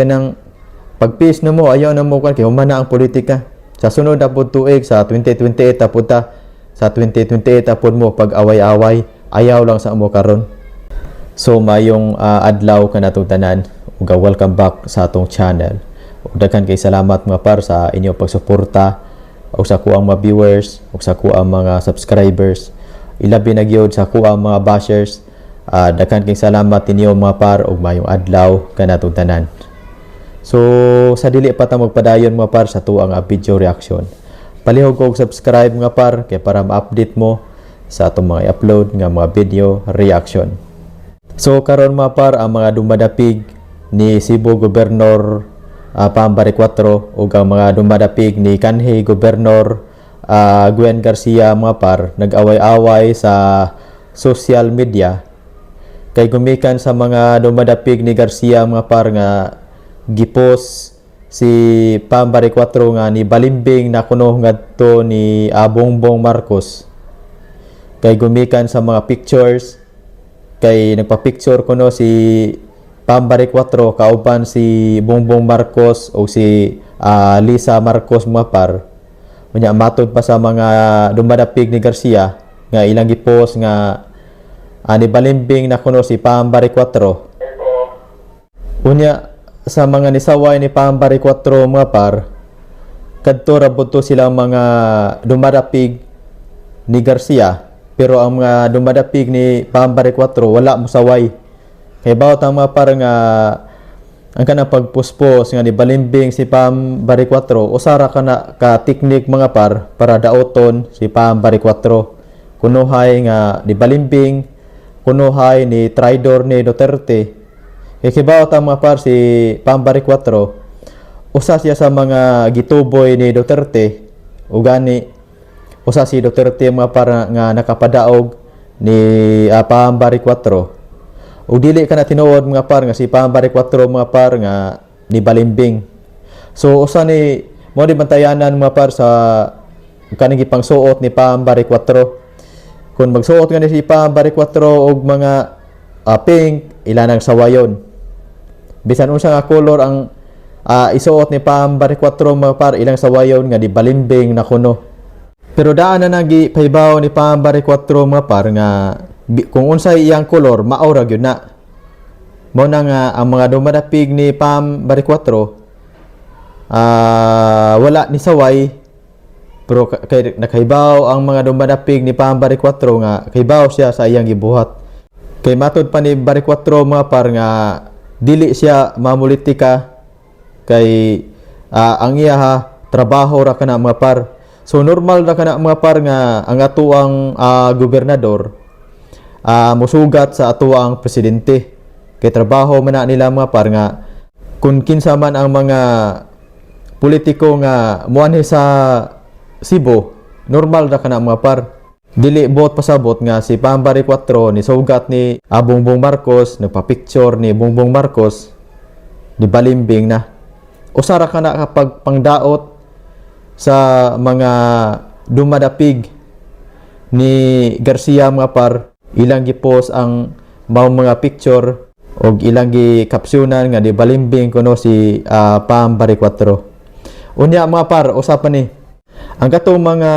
Kanang pag-peace na mo, ayaw na mo kan kay human na ang politika. Sa sunod na pud tuig, sa 2028 apod ta, sa 2028 apod mo pag away-away, ayaw lang sa mo karon. So mayong adlaw kanatong tanan ug welcome back sa atong channel. Ug daghan kay salamat, mga par, sa inyong pagsuporta ug sa kuang mga viewers ug sa kuang mga subscribers. Ilabi na gyud sa kuang mga bashers. Daghan kay salamat ninyo, mga par, ug mayong adlaw kanatong tanan. So sa dili pa ta magpadayon, mga par, sa tuang video reaction, palihog og subscribe, mga par, kay para ma-update mo sa atong mga i-upload nga mga video reaction. So karon, mga par, ang mga dumadapig ni Cebu Governor Pam Baricuatro ug ang mga dumadapig ni kanhi Governor Gwen Garcia, mga par, nag-away-away sa social media kay gumikan sa mga dumadapig ni Garcia, mga par, nga gipos si Pam Baricuatro nga ni balimbing na kuno ngadto ni Bongbong Marcos kay gumikan sa mga pictures, kay nagpa-picture kuno si Pam Baricuatro kauban si Bongbong Marcos o si Lisa Marcos, mga par. Unya matod pa sa mga dumadapig ni Garcia nga ilang gipost nga ni balimbing na kuno si Pam Baricuatro. Unya sa mga nisaway ni Pam Baricuatro, mga par, kadto ra pud to silang mga dumadapig ni Garcia, pero ang mga dumadapig ni Pam Baricuatro wala mosaway. Kay bawat ang mga par nga ang kanang pagpuspos nga ni balimbing si Pam Baricuatro, usara ka na ka teknik, mga par, para daoton si Pam Baricuatro. Kunuhay nga ni balimbing, kunuhay ni traidor ni Duterte. Kay kibaw ta, mga par, si Pam Baricuatro usa siya sa mga gituboy ni Duterte, ug gani usa si Duterte, mga par, nga nakapadaog ni Pam Baricuatro. Ug dili ka na tinuod, mga par, nga si Pam Baricuatro, mga par, nga ni balimbing. So usa ni mo di bantayanan, mga par, sa kaning gipangsuot ni Pam Baricuatro. Kung magsuot nga ni si Pam Baricuatro og mga pink, ila nang sawayon. Bisan unsa nga color ang isuot ni Pam Baricuatro, mga par, ilang sawayon nga di balimbing na kuno. Pero daan na nagi pahibaw ni Pam Baricuatro, mga par, nga kung unsay iyang kolor, mao ra gyud na. Mo na nga ang mga dumadapig ni Pam Baricuatro wala ni saway, pero kay nakahibaw ang mga dumadapig ni Pam Baricuatro nga kahibaw siya sa iyang gibuhat. Kay matod pa ni Baricuatro, mga par, nga dili siya mamulitika kay ang iya ha, trabaho ra kana, mga par. So normal ra kana, mga par, nga ang atuang gobernador musugat sa atuang presidente. Kay trabaho man na nila, mga par, nga kung kinsa man ang mga politiko nga muanhi sa Cebu, normal ra kana, mga par. Dili buot pasabot nga si Pam Baricuatro ni sugat ni Bongbong Marcos, nagpa-picture ni Bongbong Marcos, ni balimbing na. Usa ra kana kapag pangdaot sa mga dumadapig ni Garcia, mga par, ilang gipost ang mao mga picture og ilang gi captionan nga di balimbing kuno si Pam Baricuatro. Unya, mga par, usa pa ni. Ang katong mga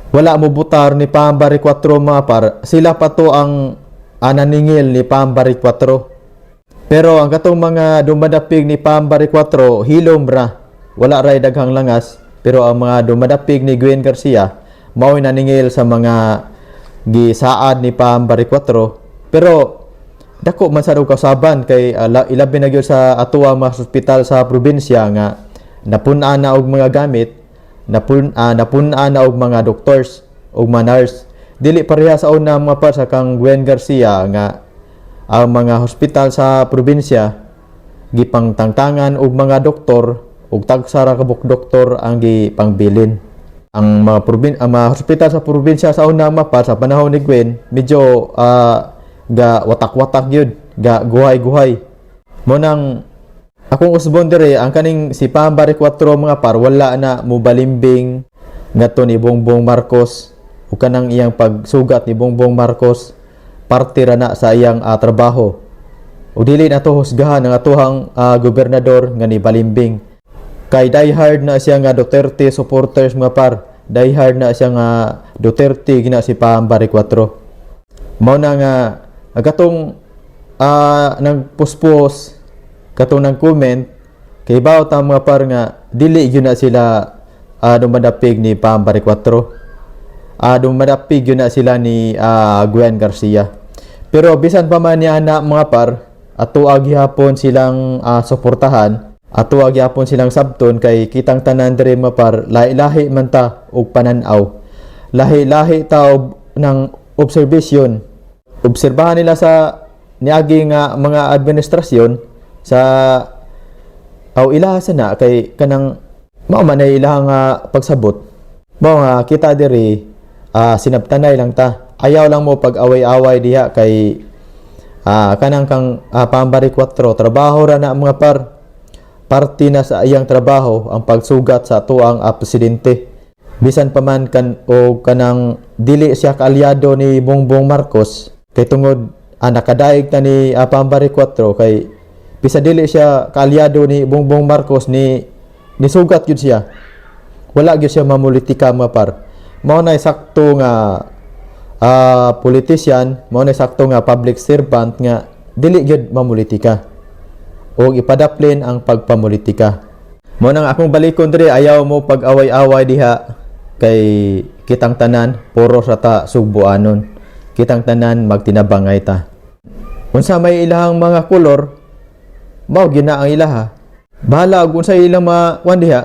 wala mo butar ni Pam Baricuatro, mga par, sila pa to ang ananingil ni Pam Baricuatro. Pero ang katong mga dumadapig ni Pam Baricuatro, hilom ra. Wala ray daghang langas. Pero ang mga dumadapig ni Gwen Garcia, mao'y naningil sa mga gisaad ni Pam Baricuatro. Pero dako man sa kausaban kay ilabi na gyud sa atoa mga ospital sa probinsya nga napun-an na og mga gamit, napun-an na og mga doctors ug mga nurse. Dili pareha sa una, mga par, sa kang Gwen Garcia nga ang mga hospital sa probinsya gipangtangtangan og mga doktor ug tagsa ra ka buok doktor ang gipangbilin. Ang mga hospital sa probinsya sa una, mga par, sa panahon ni Gwen, medyo ga watak-watak gyud, ga guhay-guhay. Mo nang akong usbon dire, ang kaning si Pam Baricuatro, mga par, wala na mubalimbing ngadto ni Bongbong Marcos ug kanang iyang pagsugat ni Bongbong Marcos, parte ra na sa iyang trabaho. Ug dili nato husgahan ang atuhang gobernador nga ni Balimbing. Kay diehard na siya nga Duterte supporters, mga par. Diehard na siya nga Duterte gina si Pam Baricuatro. Mao na nga katong nang puspos, katong nang comment, kay bawo ta, mga par, nga dili gyud na sila dumadapig ni Pam Baricuatro. Dumadapig gyud na sila ni Gwen Garcia. Pero bisan pa man niya na, mga par, ato gihapon silang suportahan, ato gihapon silang sabton kay kitang tanan diri, mga par, lahi-lahi man ta og panan-aw. Lahi-lahi ta og ng observation. Obserbahan nila sa niagi nga mga administrasyon sa aw ilaha sana kay kanang mao man ay ilahang pagsabot. Mao nga kita diri sinabtanay lang ta. Ayaw lang mo pag-away-away diha kay kanang kang Pam Baricuatro, trabaho ra na, mga par. Parte na sa iyang trabaho ang pagsugat sa atuang presidente. Bisan pa man kan o kanang dili siya kaalyado ni Bongbong Marcos kay tungod nakadaig ta ni Pam Baricuatro, kay bisa dili siya kaalyado ni Bongbong Marcos, ni nisugat gyud siya. Wala gyud siya mamulitika, mga par. Mao na sakto nga politician, mao na sakto nga public servant nga dili gyud mamulitika o ipadaplin ang pagpamulitika. Mao nang akong balikon diri, ayaw mo pag-away-away diha kay kitang tanan puro sa ta sugboanon. Kitang tanan magtinabangay ta. Unsa may ilahang mga kolor, mao gina ang ilaha. Bahala og unsa ilang mga kuan diha,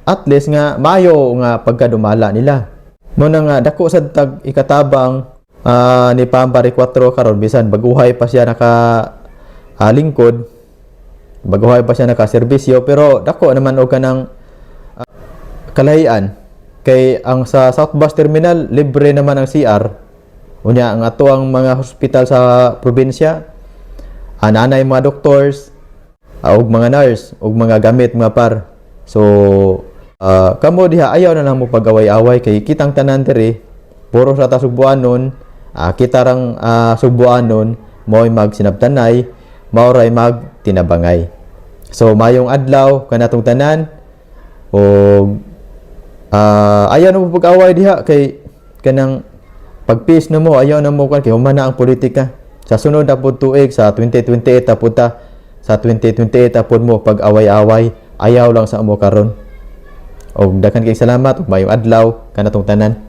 at least nga maayo nga pagkadumala nila. Mao na nga dako sad tag ikatabang ni Pam Baricuatro karon bisan baguhay pa siya naka lingkod, baguhay pa siya naka-serbisyo, pero dako naman og kanang kalahian kay ang sa South Bus Terminal libre naman ang CR. Unya ang ato ang mga hospital sa probinsya, ananay mga doctors ug mga nurse ug mga gamit, mga par. So kamo diha, ayaw na lang mo pag-away-away kay kitang tanan diri puro sa ta sugboanon, kita rang sugboanon mo'y magsinabtanay, mao ray magtinabangay. So mayong adlaw kanatong tanan og ayaw na mo pag-away diha kay kanang pag-peace na mo, ayaw na mo kan kay human na ang politika. Sa sunod na pud tuig, sa 2028 na pud ta, sa 2028 na pud mo pag-away-away. Ayaw lang sa amo karon. Og daghan kay salamat ug mayong adlaw kanatong tanan.